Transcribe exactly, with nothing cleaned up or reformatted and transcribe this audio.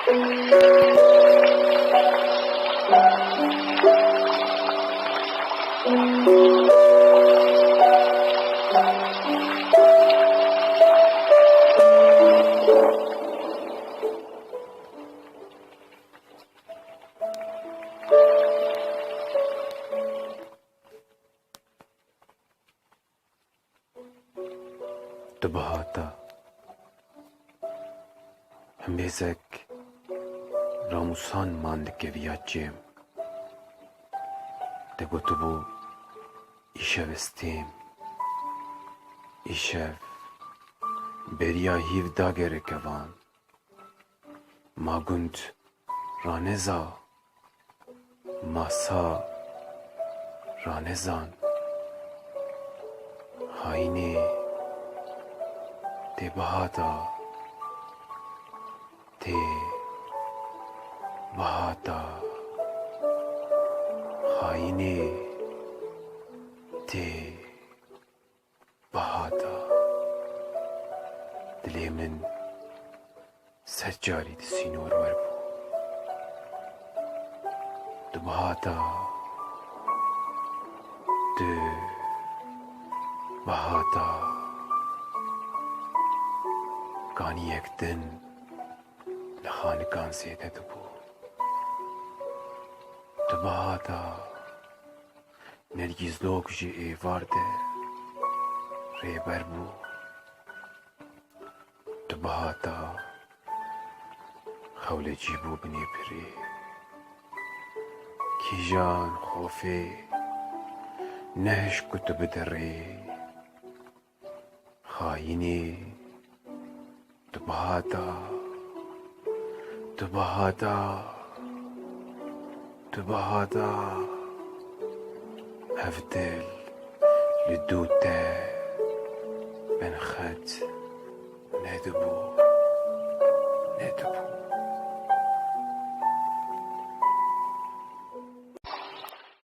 Tu bihata. Himêzek ramûsan man dikeviya çêm. Te gotibû, îşev ez têm. Îşev beriya hîv dagere kevan. Ma gund raneza, ma sa ranezan. Hayînê tê bihata, tê bihata. Hayînê tê bihata. Dilê min sed carî di sînor wer bû. Tu bihata, tu bihata. Kaniyek din li xanikan zêde dibû. Tu bihata. Nergîzlok ji êvar de rêber bû. Tu bihata, xewlecî bû binê pirê. Kîjan xofê nehişk ku tu bide rê. Xayînê, tu bihata, tu bihata, tu bihata. Ev dil li dû te binxet nedibû, nedibû.